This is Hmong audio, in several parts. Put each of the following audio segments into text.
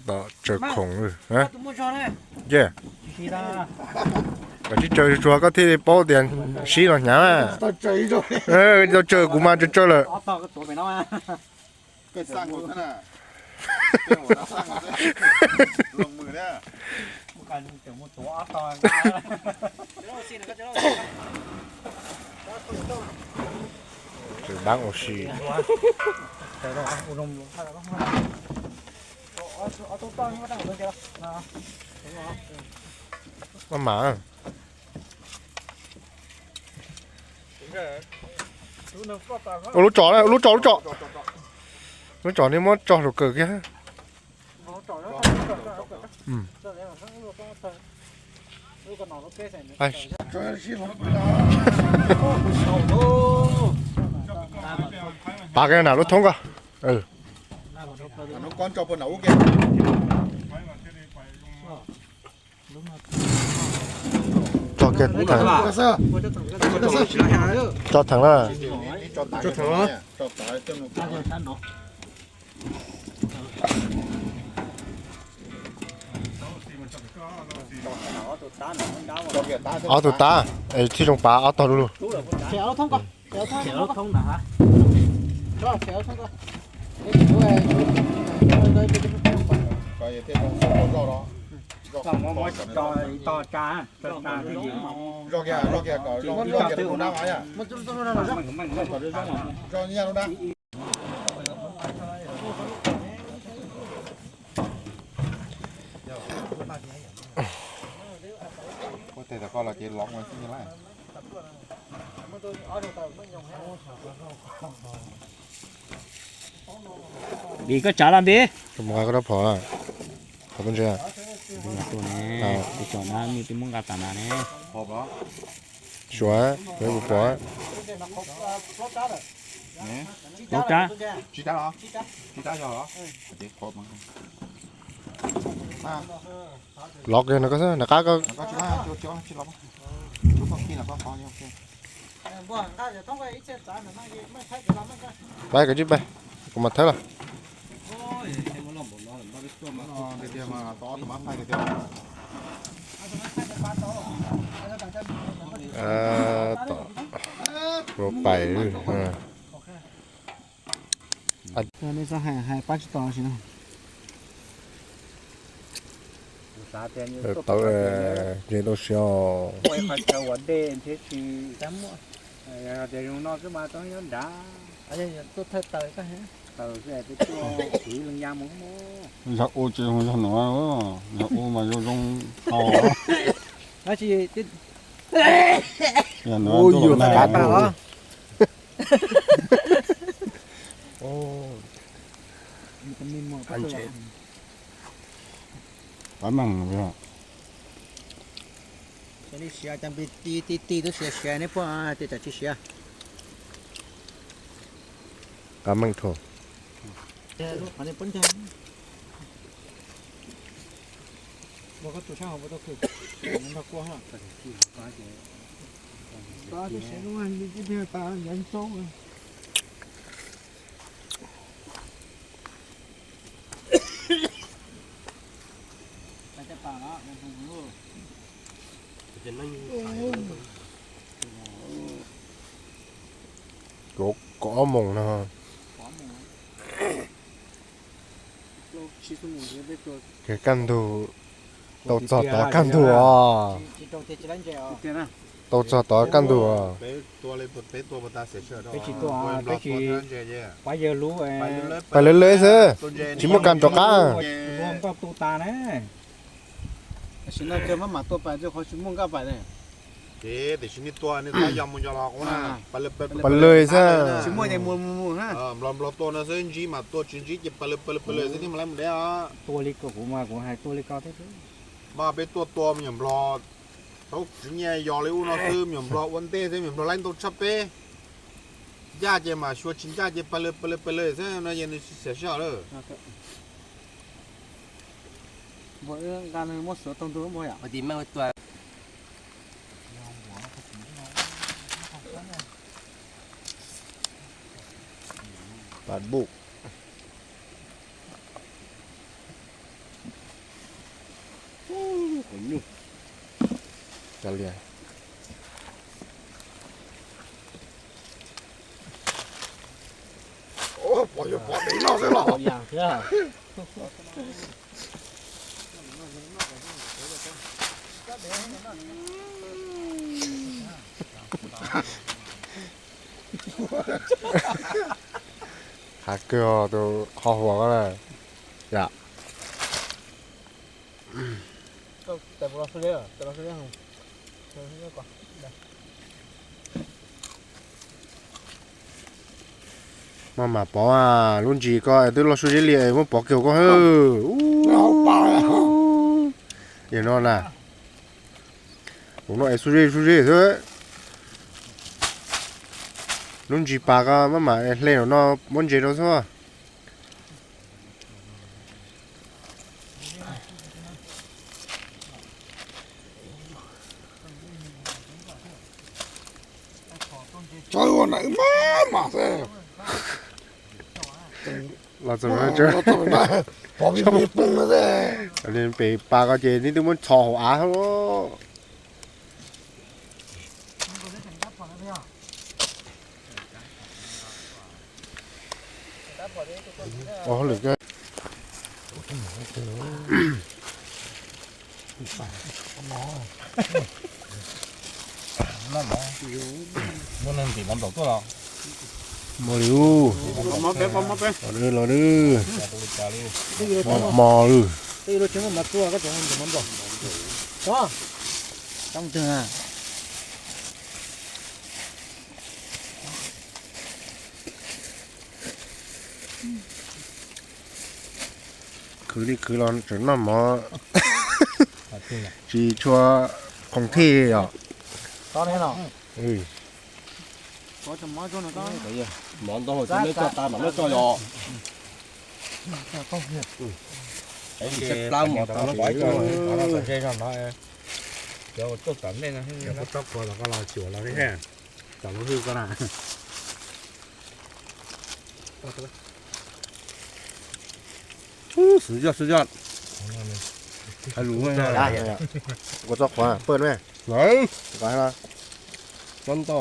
Tom tsaws khoom, ye, koj tsis tsaws tsuag koj thiaj li paub tias sib los hnyav. Tau tsaws kuv mas tsaws tsaws lawm. Tseem dab ua si. Maj mam. Ua lub tsom na, ua lub tsom, lub tsom. Lub tsom nej muab tso hluas kawg kiag. Pav kiag na lub thoob ko. Tso kiag theem. Tso theem na. Ob tug tab, es thiaj zoo pav ob tog lug lug. Vim koj tsav los nti. Mus nqa koj rab phom, phom tuaj ntse. Tus tsom na, nws twb muab nqa tas na ne. Suav, kuv pom. Plaub rab. Lov kiag no koj xwb, nram qab ko. Pab koj tsib pab, kuv mam thawb los. Tom ua pais. Nej txhob hais pab tsis tau si no. Tau, nce tau siab os. Ua qhov chaw ua dej thiab tsis, tias zoo no xwb mas tau nyob nrad. Tuaj thawj taws, taws xwb, peb tuaj kwv loo ya mus. Yog ua ces yog nuav, yog ua mas zoo zoo tau. Tab sis yog nuav, yog nuav. Pab meeg, siav li siav, cas ti ti ti tub siav siav neb puab tias tsam tsis siav. Pab meeg thaum. Kaum ob moos no. Kaj ntug, tau txog tod kaj ntug os. Tau txog tod kaj ntug os. Pais lawv lawv xwb, tsis muaj kas rov qab. Pais lawv xwb. Nplog nplog tua no xwb, ntsib mas tua, tsis ntsib ces pais lawv pais lawv pais lawv xwb thiaj mus laib mus deb os. Tua li ko kuv mas kuv hais tua li ko thiab. Mas peb tuaj tua me nyuam nplog, thaum tsis nyiaj yos li ub no xwb, me nyuam nplog ua ntej xwb, me nyuam nplog laib ntau tshaj peb. Ncaj ces mas xyuas, tsis ncaj ces pais lawv pais lawv pais lawv xwb no ces nws tsis xiam sij hawm lawm. Pab npuj. Lias. Pom, pom dev no xwb los. Hav kawg tus qhov huam ko na. Yam. Maj mam pov lub ntsis ko es twb loj su zeb li es muab pov kiag koj. Yog no na. Tus no es su zeb su zeb xwb. Lub ntsis pas ko maj mam hle no muab ntses rau xwb. Tso ua na maj mam xwb. Los txog, pom peb peb pes pas ko ces neb twb muab txhos hauv av. Muaj neeg ntim mov nplaum tuaj los? Muaj li. Los, los, mos mos li. Khwv li khwv los tseem noj mov tsis tshua khoom thij os. Mov ntau ces muab coj tas mam muab coj yos. Tshaib plab mov tas no. Cov tsob qhuav los koj los xyuas los thiab, cov lub hwj koj na. Xwm yoj xwm yoj. Ua tsob qhuav pawj na. Tsob ntau.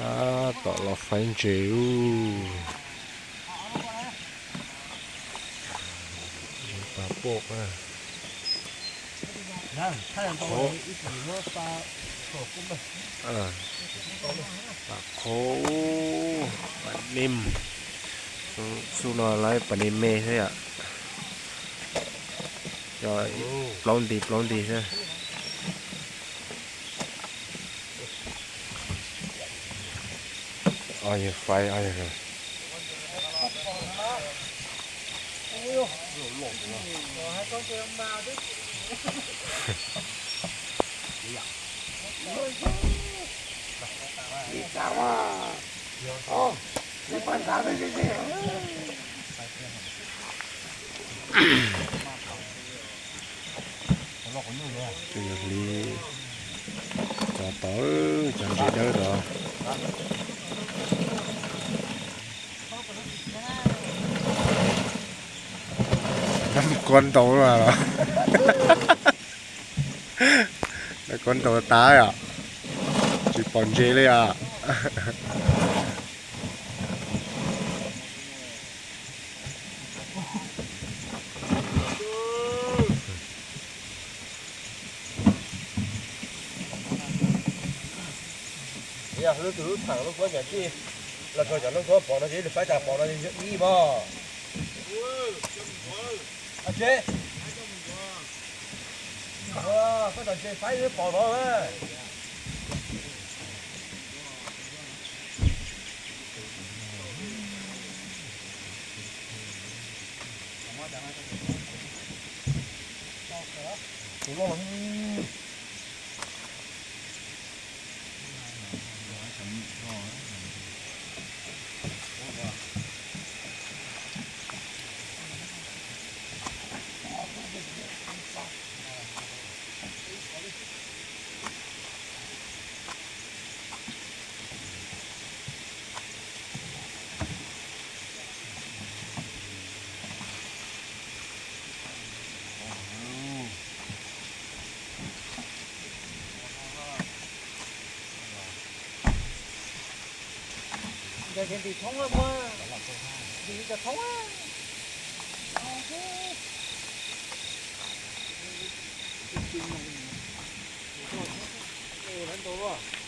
Tab tom los faib ntses ub. Pas poj. Pas qhauv, pas nem, xub no lawv pas nem me thiab yom. Cov plaub nti plaub nti thiab. Faib. Tus yog hliv cov tod, cov ntses dawb tod. Lawv kuab ntaus los? Lawv kuab ntaus tas yom? Tsis pom ntses li os. Yog lub tus lub tham lub kuab cov tij los txog cov lub kuab pom no ces faib tas pom no yog ib mog. Koj tom tsev faib pom no na. Ces ntim thoob muab, ntim cov thoob. Ntau.